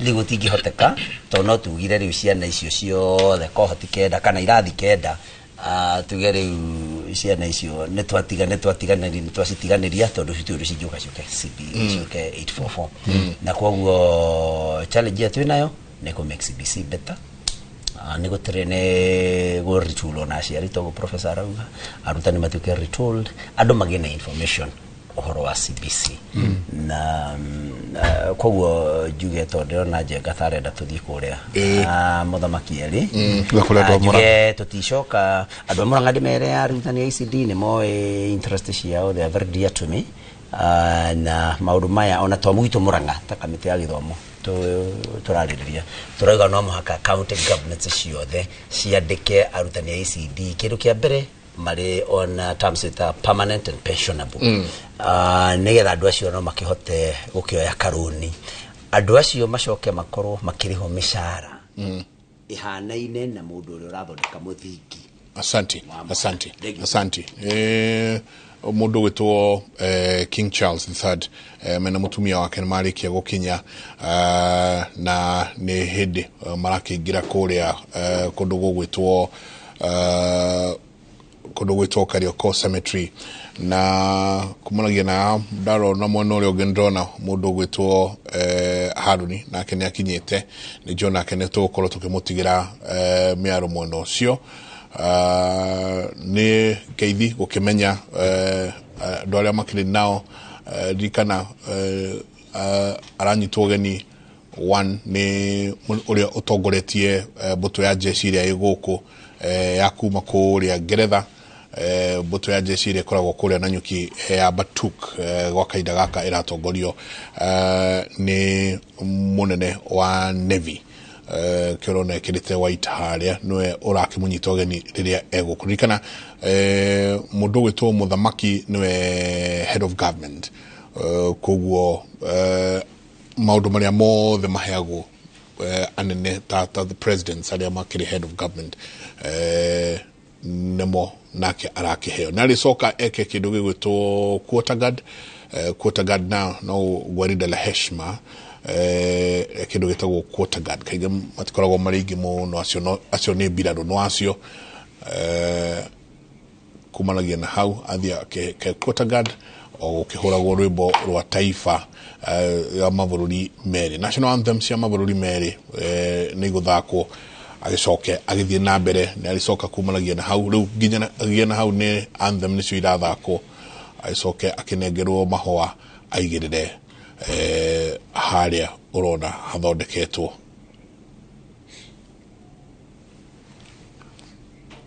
Rĩu gũtingĩhoteka tondũ no tugire rĩu ciana icio ciothe kohoti 9 kana irathi 9, tuge rĩu ciana icio nĩ twatiganĩria, nĩ twacitiganĩria tondũ citiũĩ ũndũ cingĩũka ciũke CB, ciũke 844. Na koguo challenge ĩrĩa twĩ nayo nĩ kũ make CBC better. Nĩ gũtirĩ nĩ gũ retool ona aciari, toguo professor arauga arutani matuĩke retooled, andũ magĩe na information ũhoro wa CBC. Na koguo njuge tondũ ndĩrona Njenga ta arenda tũthiĩ kũrĩa. Mũthamaki erĩ. Tuge kũrĩa andũ a Murang'a. Njuge tũticoka andũ a Murang'a, ndĩmere arutani a ECD nĩ moĩ interest ciao, they are very dear to me. Na maũndũ maya ona to gwitũ Murang'a ta kamĩtĩ ya gĩthomo tũrarĩrĩria, tũrauga no mũhaka county governments ciothe ciandĩke arutani a ECD, kĩndũ kĩa mbere marĩ on terms ta permanent and pensionable, nĩgetha andũ acio no makĩhote gũkĩoya karũni, andũ acio macoke makorwo makĩrĩhwo mĩcara ĩhanaine na mũndũ ũrĩa ũrathondeka mũthingi. Asante. Wa Asante. Thank you. Asante. Mũndũ gwĩtwo King Charles III mena mũtumia wake nĩ marĩkia gũkinya, na nĩ hĩndĩ marakĩingĩra kũrĩa kũndũ gwĩtwo Karioko Cemetery. Na kumanagia na ndarona mwena ũrĩa ũngĩ, ndĩrona mũndũ ũgwĩtwo Haruni nake nĩ akinyĩte, nĩ njũĩ nake nĩ tũgũkorwo tũkĩmũtigĩra mĩaro mwena ũcio. Nĩ ngeithi gũkĩmenya andũ arĩa makĩrĩ nao. Ririkana aranyitwo ũgeni one nĩ ũrĩa ũtongoretie mbũtũ ya jeshi ĩrĩa ĩ gũkũ ya kuma kũrĩa Ngeretha, mbũtũ ya jeshi ĩrĩa ĩkoragwo kũrĩa Nanyuki, ya Batuk, gwa kahinda gaka ĩratongorio nĩ mũnene wa Navy, kĩrona ĩkĩrĩte white harĩa, nĩwe ũrakĩmũnyita ũgeni rĩrĩa egũkũ. Ririkana mũndũ ũgwĩtwo mũthamaki nĩwe head of government, koguo maũndũ marĩa mothe maheagwo anene ta the presidents arĩa makĩrĩ head of government, nĩmo nake arakĩheo. Na arĩcoka eke kĩndũ gĩgwĩtwo quarter guard. Quarter guard now no gwarida la heshima, kĩndũ gĩtagwo quarter guard kaingĩ matikoragwo marĩ aingĩ mũno, acio no, acio nĩ mbirarũ no acio kumanagia na hau athiĩ ke quarter guard o gũkĩhũragwo rwĩmbo rwa taifa ya mabũrũri merĩ, national anthem cia mabũrũri merĩ nĩ igũthakwo, agĩcoke agĩthiĩ na mbere. Nĩ arĩcoka kumanagia na hau rĩu nginya na hau nĩ anthem nĩcio irathakwo, agĩcoke akĩnengerwo mahũa aigĩrĩre harĩa ũrona hathondeketwo.